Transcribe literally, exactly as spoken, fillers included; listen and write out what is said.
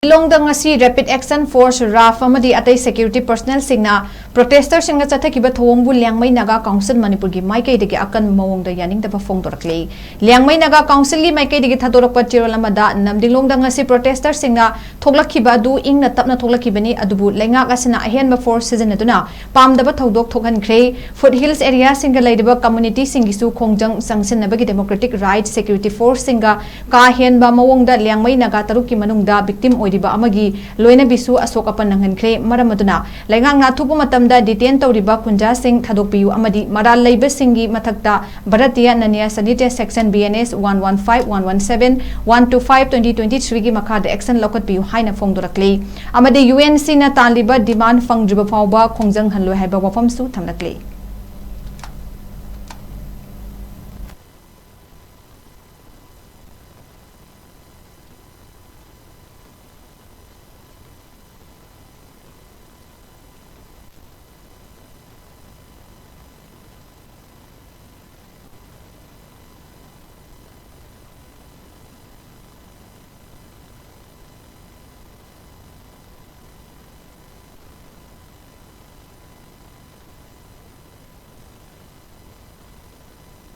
ꯂꯣꯡꯗ ꯉꯁꯤ Rapid Action Force, rough ꯑꯃꯗꯤ ꯑꯇꯩ security personnelꯁꯤꯡꯅ protesters ꯁꯤꯡꯅ ꯆꯠꯊꯈꯤꯕ ꯊꯧꯑꯣꯡꯕꯨ ꯂꯤꯌꯥꯡꯃꯩ ꯅꯥꯒꯥ ꯀꯥꯎꯟꯁꯤꯜ ꯃꯅꯤꯄꯨꯔꯒꯤ ꯃꯥꯏꯀꯩꯗꯒꯤ ꯑꯀꯟꯕ ꯃꯑꯣꯡꯗ ꯌꯥꯅꯤꯡꯗꯕ ꯐꯣꯡꯗꯣꯔꯛꯂꯤ꯫ ꯂꯤꯌꯥꯡꯃꯩ ꯅꯥꯒꯥ ꯀꯥꯎꯟꯁꯤꯜꯒꯤ ꯃꯥꯏꯀꯩꯗꯒꯤ ꯊꯥꯗꯣꯔꯛꯄ ꯆꯦꯔꯣꯜ ꯑꯃꯗ, ꯅꯝꯗꯤꯡꯂꯣꯡꯗ ꯉꯁꯤ protesters ꯁꯤꯡꯅ ꯊꯣꯛꯂꯛꯈꯤꯕ ꯑꯗꯨ ꯏꯪꯅ ꯇꯞꯅ ꯊꯣꯛꯂꯛꯈꯤꯕꯅꯤ, ꯑꯗꯨꯕꯨ ꯂꯩꯉꯥꯛ ꯑꯁꯤꯅ ꯑꯍꯦꯟꯕ force ꯁꯤꯖꯤꯟꯅꯗꯨꯅ ꯄꯥꯝꯗꯕ ꯊꯧꯗꯣꯛ ꯊꯣꯛꯍꯟꯈ꯭ꯔꯦ꯫ Foothills area ꯁꯤꯡꯒ ꯂꯩꯔꯤꯕ community ꯁꯤꯡꯒꯤꯁꯨ ꯈꯣꯡꯖꯪ ꯆꯪꯁꯤꯟꯅꯕꯒꯤ Democratic Right Security Force ꯁꯤꯡꯒ ꯀꯥ ꯍꯦꯟꯕ ꯃꯑꯣꯡꯗ ꯂꯤꯌꯥꯡꯃꯩ ꯅꯥꯒꯥ ꯇꯔꯨꯛꯀꯤ ꯃꯅꯨꯡꯗ victim ꯑꯣꯏꯔꯤꯕ ꯑꯃꯒꯤ ꯂꯣꯏꯅꯕꯤꯁꯨ ꯑꯁꯣꯛ ꯑꯄꯟ ꯅꯪꯍꯟꯈ꯭ꯔꯦ꯫ ꯃꯔꯝ ꯑꯗꯨꯅ ꯂꯩꯉꯥꯛꯅ ꯑꯊꯨꯕ ꯃꯇꯝꯗ detain ꯇꯧꯔꯤꯕ ꯀꯨꯟꯖꯥꯁꯤꯡ ꯊꯥꯗꯣꯛꯄꯤꯌꯨ ꯑꯃꯗꯤ ꯃꯔꯥꯜ ꯂꯩꯕꯁꯤꯡꯒꯤ ꯃꯊꯛꯇ ꯚꯥꯔꯇꯤꯌꯥ ꯅ꯭ꯌꯥꯌ ꯁꯥꯍꯤꯇ꯭ꯌ section B N S one one five, one one seven, one two five, twenty twenty-three ꯒꯤ ꯃꯈꯥꯗ action ꯂꯧꯈꯠꯄꯤꯌꯨ ꯍꯥꯏꯅ ꯐꯣꯡꯗꯣꯔꯛꯂꯤ꯫ ꯑꯃꯗꯤ U N C ꯅ ꯇꯥꯜꯂꯤꯕ demand ꯐꯪꯗ꯭ꯔꯤꯕ ꯐꯥꯎꯕ ꯈꯣꯡꯖꯪꯍꯜꯂꯣꯏ ꯍꯥꯏꯕ ꯋꯥꯐꯝꯁꯨ ꯊꯝꯂꯛꯂꯤ꯫